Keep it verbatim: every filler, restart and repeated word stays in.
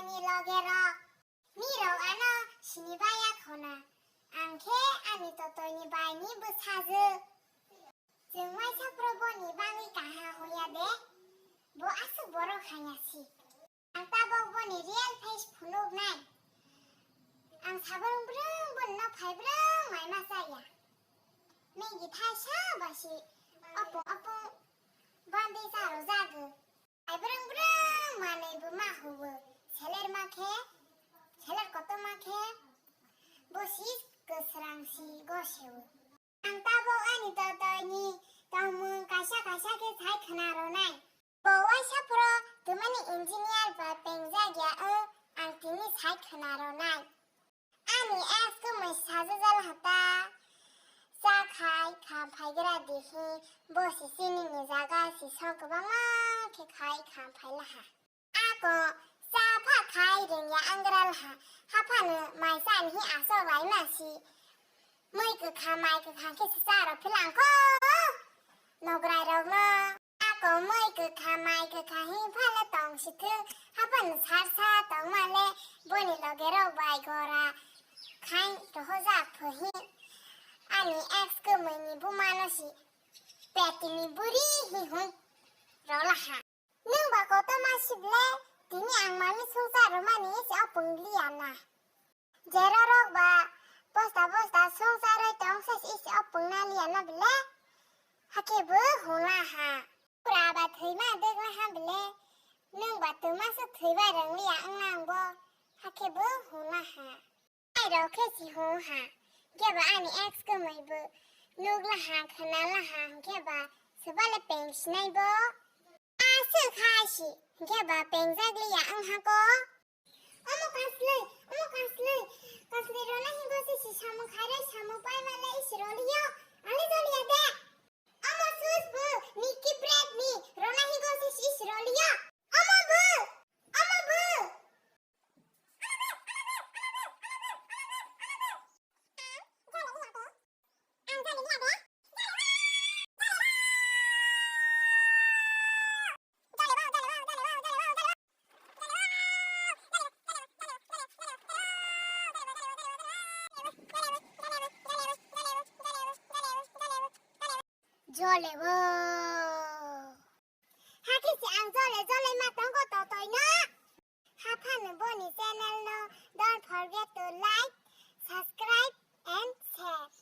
Ani loge rok. Ni rok ano sini baya khona. Ang khe ani totoi ni bai ni bwsajwk. Chwng waisa phuru boni bagwi kaha hoya de. Bo aswk borok hanya si. Ang tabok boni real face phunuk nai. Ang sabrung brung boni no phai brung mai ma chaya. Megi thaisa basi opung opung bandi charo jagw. Phai brung brung manwi bo ma hubo. Seler ma khe, seler kotor ma khe, bo si kwsrang si go sewo. Ang tabok ani totoi ni tongmung kaisa kaisa khe sai khna rwnai. Bo waisa phuru twmani engineer bai pengjak ya wng ang tini sai khna rwnai. Ani ex kwmwi sajajal hata cha khai kham phaigra dihi bo si chini ni jaga si sok kwbangma khe khai kham phai laha. Ako cha pha khai rwngya angra laha haphano mai chani hi asok laima si. Mui kwkha mai kwkha khe se cha rw philangkho nograi rokno. Ako mui kwkha mai kwkha hi phale tong sithwng haphano sarsa tongmale boni loge rok bai gora khai rohojak phohi. Ani ex kwmwi ni buma no si petini buri hi hwn rolaha. Nwng ba kotorma sible tini ang mami sungsa rwmani se opung liya na. Jerarok ba bosta bosta songcharwi tong se isi opung na liya na bile. Hakhe bo huna ha. Pura ba thwima degla ha bile. Nwng ba twma se thwiba rang liya wng nang bo. Hakhe bo huna ha. Ai rok khe si hung ha. Hwnkhe ba ani ex kwmwi bo nukla ha, khwnala ha, hwnkhe ba swbale peng sinai bo. Aswk hai si, hwnkhe ba pengjak liya wng ha ko. Omo kaslwi, omo kaslwi, kaslwi rona hingo se si samung khairwi samung paima le isi roliyo, ale joliya de. Omo sus bo, Nicky Brad ni rona hingo se si isi roliyo. Omo bo, omo bo. Jole bo. Hakhe se ang jole jole ma tongo totoi no. Haphano boni channel no don't forget to like, subscribe and share.